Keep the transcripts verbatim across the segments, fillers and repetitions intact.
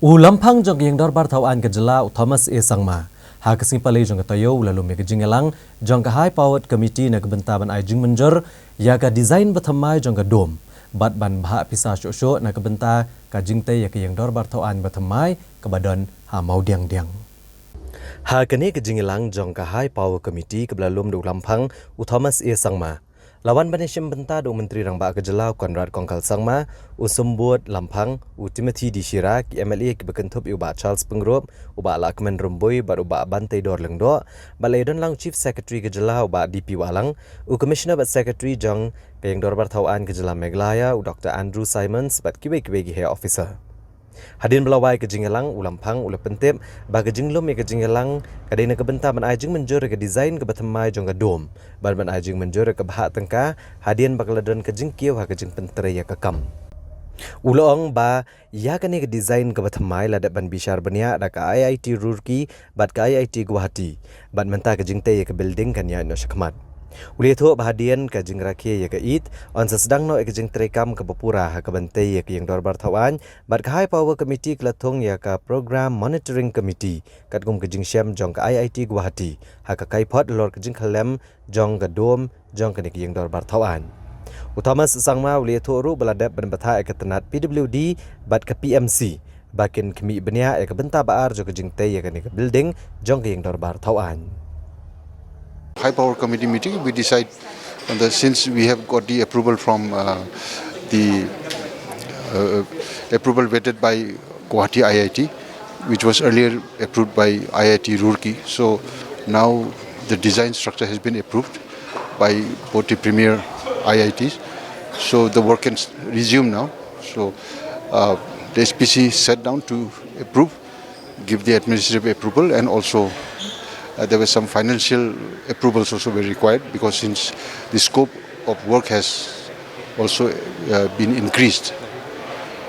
U Lamphang jong ka Ïing Dorbar Thaw Aiñ ka Jylla, u Thomas A Sangma, ha ka sngi Palei jong ka taïew u la lum ïa ka jingïalang jong ka High Powered Committee na ka bynta ban ai jingmynjur ïa ka design bathymmai jong ka dome bad ban bhah pisa shuh shuh na ka bynta ka jingtei ïa ka Ïing Dorbar Thaw Aiñ bathymmai kaba don ha Mawdiangdiang. Ha kane ka jingïalang jong ka High Power Committee kaba la lum da u Lamphang, u Thomas A Sangma, la wan ban ïashim bynta da u Myntri Rangbah ka Jylla, u Conrad Kongkal Sangma, u Symbud Lamphang, u Timothy D Shira, ki M L A kiba kynthup ïa u Bah Charles Pyngrope, u Bah Lahkmen Rymbui bad u Bah Banteidor Lyngdoh, bad la ïadon lang u Chief Secretary ka Jylla, u Bah D P Wahlang, u Commissioner bad Secretary jong ka Ïing Dorbar Thaw Aiñ ka Jylla Meghalaya, u Doktor Andrew Symonds bad kiwei kiwei ki higher officer. Hadien ba la wai ka jingïalang, u Lamphang u la pyntip ba ka jinglum ïa ka jingïalang ka dei na ka bynta ban ai jingmynjur ïa ka design kaba thymmai jong ka dome bad ban ai jingmynjur ïa ka bhah tyngka hadien ba ka la don ka jingkiew ha ka jingpyntrei ïa ka kam. U la ong ba ïa kane ka design kaba thymmai la dep ban bishar bniah da ka I I T Roorkee bad ka I I T Guwahati, bad mynta ka jingtei ïa ka building kan ïaid noh shakhmat. U la ïathuh ba hadien ka jingrakhe ïa ka ïit, yn sa sdang noh ïa ka jingtreikam kaba pura ha kaban tei ïa ka Ïing Dorbar Thaw Aiñ, bad ka High Power Committee ka la thung ïa ka Program Monitoring Committee katkum ka jingshem jong ka I I T Guwahati ha ka kaiphod halor ka jingkhyllem jong ka dome jong kane ka Ïing Dorbar Thaw Aiñ. U Thomas Sangma u la ïathuh ruh ba la dep ban bthah ïa ka tnat P W D bad ka P M C ba kin khmih bniah ïa ka bynta ba ar jong ka jingtei ïa kane ka building jong ka Ïing Dorbar Thaw Aiñ. High Power Committee meeting, we decide on the, since we have got the approval from, uh, the, uh, approval vetted by Guwahati I I T, which was earlier approved by I I T Roorkee. So now the design structure has been approved by both the premier I I Ts. So the work can s-, resume now. So, uh, the S P C sat down to approve, give the administrative approval, and also, uh, there were some financial approvals also were required, because since the scope of work has also, uh, been increased.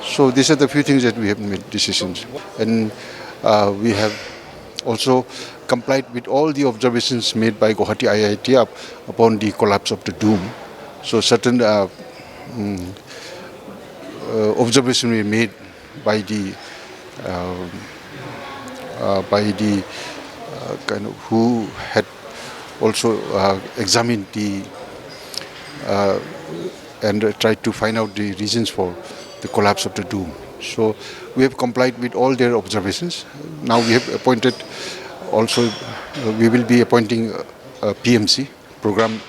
So these are the few things that we have made decisions. And, uh, we have also complied with all the observations made by Guwahati I I T up-, upon the collapse of the dome. So certain, uh, mm, uh, observation were made by the, um, uh, by the, uh, kind of, who had also, uh, examined the, uh, and, uh, tried to find out the reasons for the collapse of the dome. So we have complied with all their observations. Now we have appointed also, uh, we will be appointing a, a P M C, Program,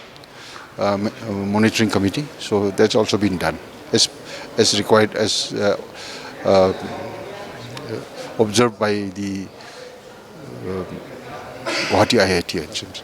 uh, Ma-, uh, Monitoring Committee. So that's also been done as, as required, as, uh, uh, observed by the, uh, Guwahati I I T, it seems.